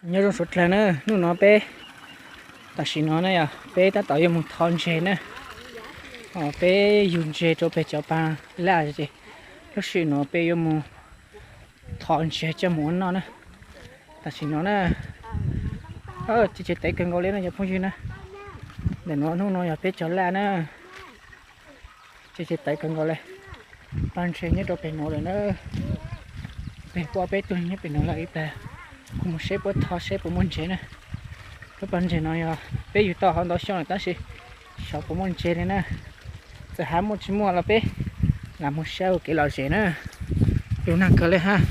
Nyob zoo suav dlawg na, hnub no peb, tam sim no na yog peb tab tom yuav mus thov ntses na. Peb yug ntses rau pem cov pag laj ces lub sij hawm no peb yuav mus thov ntses coj mus ua noj na. Tam sim no na, ces tsev teev kawg nkaus li no cov phooj ywg na. Ntawm no hnub no yog peb cov laj na. Ces tsev teev kawg nkaus li. Pag ntses nyob rau pem no lawm na. Pem kuj ob peb tug nyob pem no lawm ib plag. Kuv mus seb puab thov seb puas muaj ntses na. Lub pag ntses no yog peb yug tau hauv ntau xyoo lawm tab sis xyov puas muaj ntses li na. Txawm hab muaj tsis muaj los peb lam mus saib ua kev lom zem na. Yus nag kawg li hab.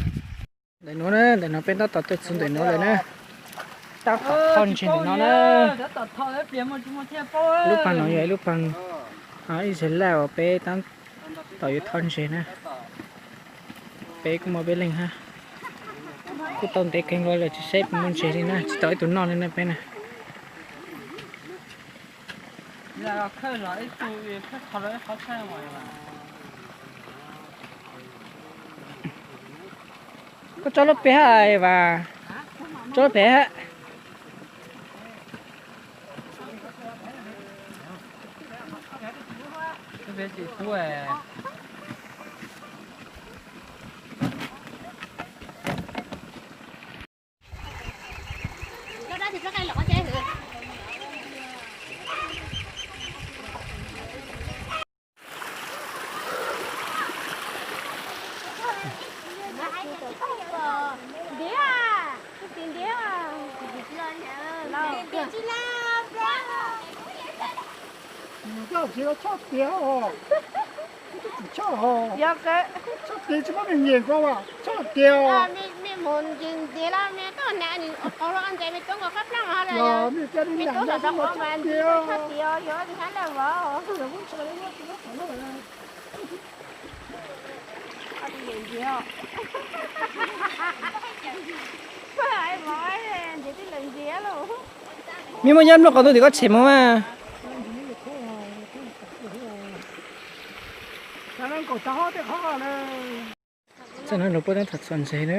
Ntawm no na, ntawm no peb tab tom tuaj txug ntawm no lawm na. Tab tom thov ntses ntawm no na. Lub pag no yog ib lub pag ib zag laj uas peb tab tom yuav thov ntses na. Peb kuj muaj peb leeg hab. Kuj tau ntev kawg nkaus lawm tsis saib puas muaj ntses li na, tsis tau ib tug noj li na peb na. Koj tso lub pem hab, Eva, tso lub pem hab. Tsis tshaj tiag, tsis muab nyiam nyiam ko, tshaj tiag. Me muaj nyab nplooj qhov twg tim koj tshem mus mas. Txoj no lug puab tab tom txhom ntses na.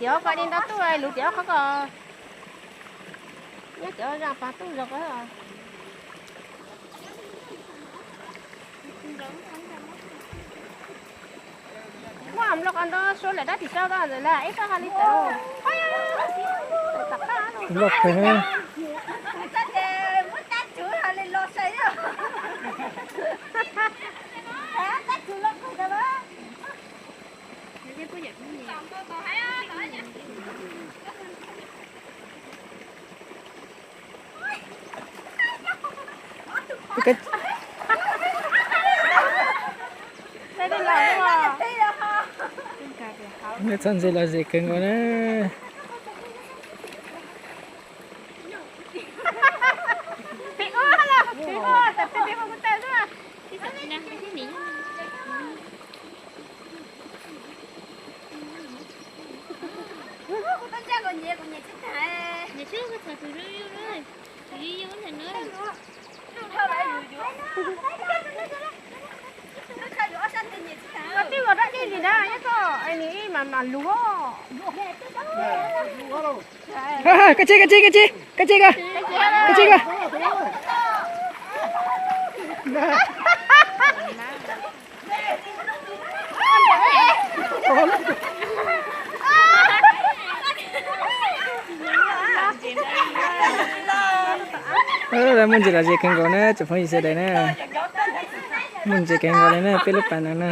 Tiav qhov di ntau tuj, lug tiav qhov ko. Nyob cov zaj pas tuj zog ko. Muaj nplooj qos ntau suav lawm dab tsi sau ntawd lawm, ib txoj hais li tawm. Loj kawg. Txhom ntses lom zem kawg nkaus na. Koj tsis, koj tsis, koj tsis, koj tsis, koj tsis, koj tsis, koj. Muaj ntses lom zem kawg nkaus na tsoom phooj ywg sawv daws na. Muaj ntses kawg nkaus li na peb lub pas no na.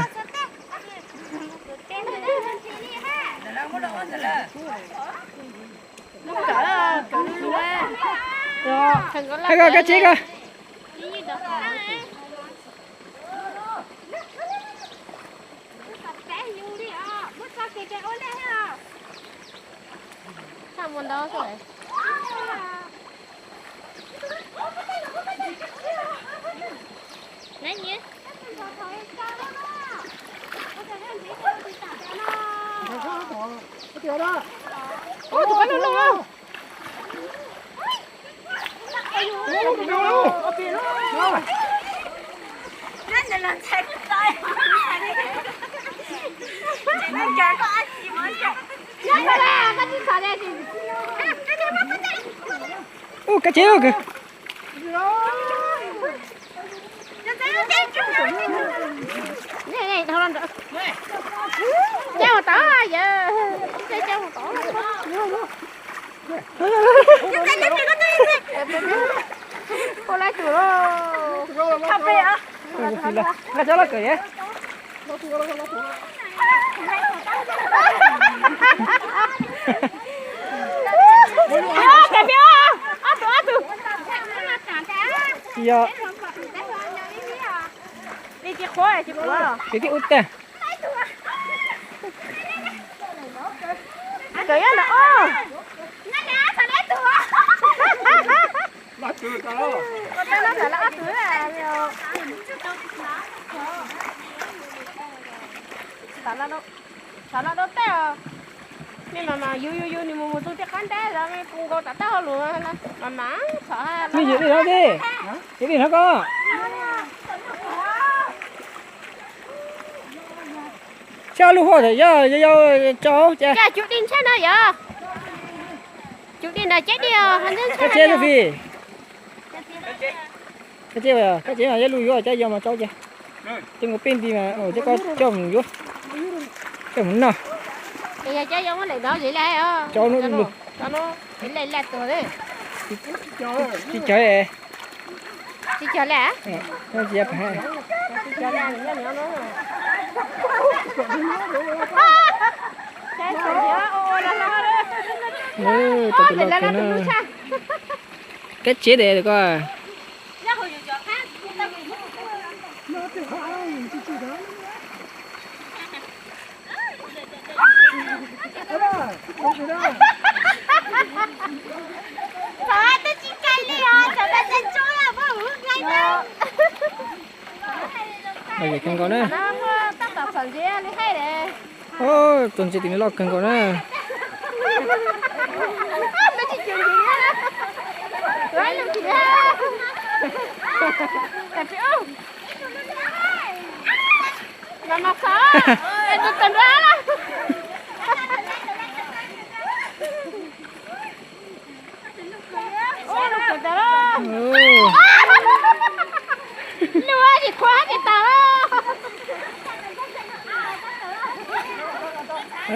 Hais koj kab tsib koj. Ub, kab tsev. Cab mus tod, yawg, cab mus tod. Ua lab tus lauj. Laj cov laj kawm ye. Yog tib ub tag. Kawm nyob ntawd os. Xav los rau tej os. Mej mas mas yug yug yug nws mus mus txug tej qab ntab los mej pum nkaus tom taub hau lawm mas mas xav. Mej yuav dej no dej, yuav dej no koj. Tshaj lub huab yog yau yau tso cas. Cas cov dej ntshai no yog? Cov dej ntawd ceb dej os, ntshai ntshai. Kab tsev lub fij. Kab tsev, kab tsev mas yog lub yuav cab yau mas tso cas. Coj nkaus peb nti mas coj koj coj mus yuav, coj mus noj. Yog cab yau muab lawm no yog li os. Tso lub lug. Tsis cog, tsis cog li. Tau tus loj kawg na. Kab tsev tes ko. Loj kawg nkaus na. Txuas ntxiv tim no loj kawg nkaus na.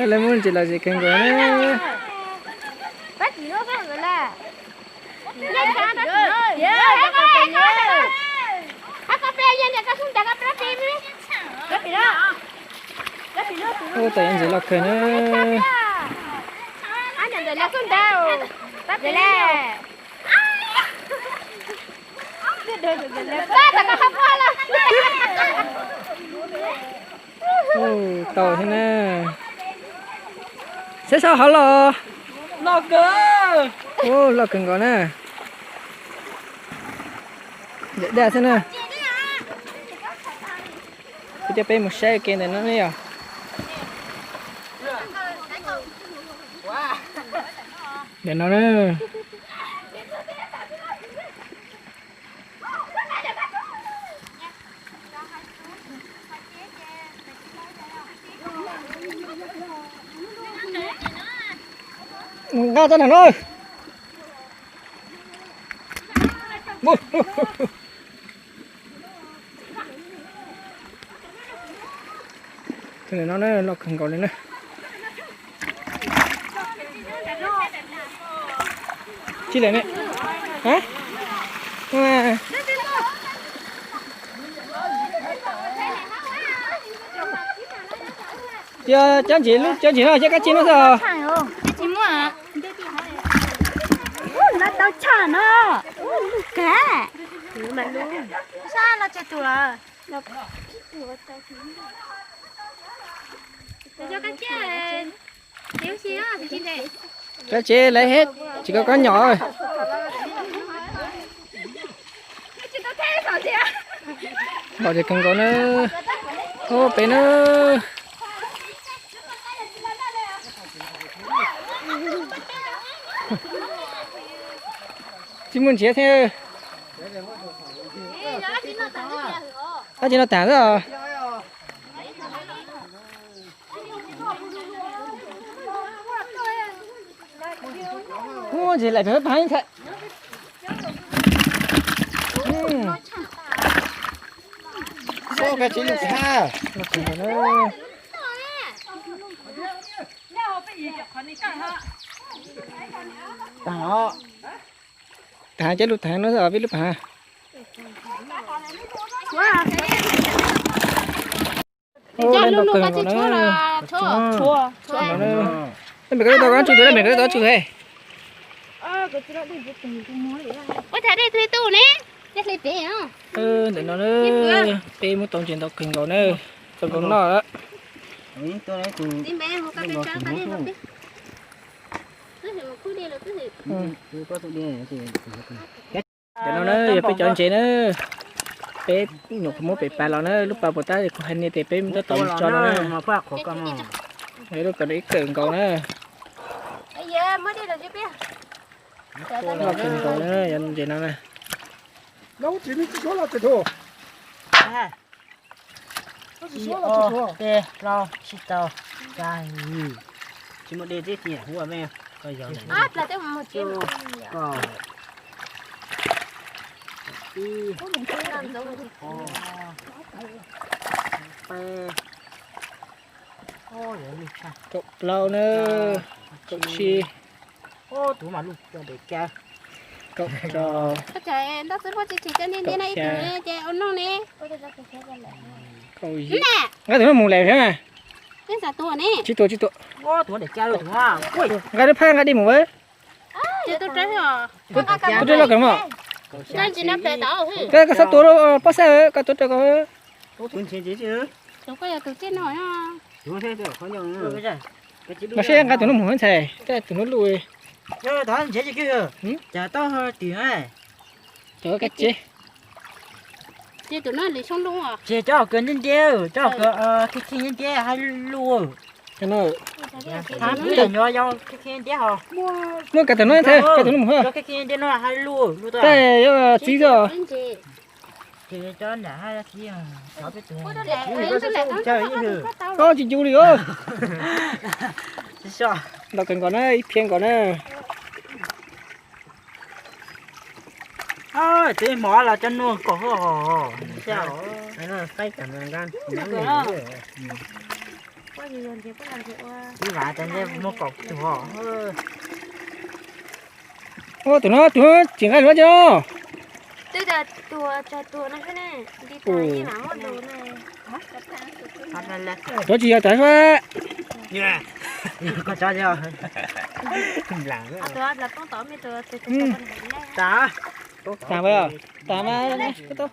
Lawv muab ntses los zes kawg nkaus na. Ua tau ntses loj kawg na. Tau thiab na. Saib sab hov los. Loj kawg. Ub, loj kawg nkaus na. Ntawm daj xwb na. Kuv coj peb mus saib ua ke ntawm no ne yom. Ntawm no na. Nqa tau nram no. Tus no loj kawg nkaus li na. Tsis lawm ne. Yog cov ntses, lub cov ntses no cov kab tsev no xwb. No tau tshaj no. Lub kav. Sab no tseg tus lawm. Kab tsev lawv hib tsis koj koj nyom. Npaum ces kawg nkaus na. Ub, peb na. Tsis muaj ntsiav thiab. Ab, tsis no tas xwb os. Ub, ntshe laim pem pab ntxhais. Xub ka tsis lub ha. Tag ces lub tag no xwb os, peb lub pag. Ub, lub no kawg nkaus na. Mem koj tau tsum tus, mem koj tau tsum he. Ua cas dej twb tu ne, dej hli pem. Ntawm no na, peb muab tau ntses ntau kawg nkaus na, tau nkaus noj lawm. Ntawm no na yog peb cov ntses na, peb nyuam qhuav muab pem pas los na, lub pas puas tab kuv hais nias tias peb tab tom mus tso no na. Lub pas no ib kawm nkaus na. Loj kawg nkaus na, yog ntses no na. Ib, ob, peb, plaub, tsib, rau, xya, yim. Tsis muaj dej tib si, hu ua me, koj yog. Ib, ob, peb, kaum plaub na, kaum tsib, kaum rau, kaum xya, kaum yim. Nqa tus no mus lawm thiab. Tsis tuaj, tsis tuaj. Nqa lub phab nqa dej mus. Tus rau los kawg mas. Koj xav tua pob xab, koj tua rau koj. Los seb nqa tus no mus ntxhais, tus no luj. Cov kab tsev. Ces cov kawg ntiab ntiab, cov kawg khib khib ntiab ntiab hais lus. Muab kav tus no ntxhais, kav tus no mus. Tej yuav txiv xwb. Koj tsis cu li os. Ntau kawg nkaus na, ib phiab nkaus na. Txiv mov los cov nuj kaum hos. Ib vas cov ntiab muaj kaum tus hos. Ua tus no tus tsis nqa lus cov. Tuav tsis yog tas sua. Tas, tas mas, tas mas, koj tau.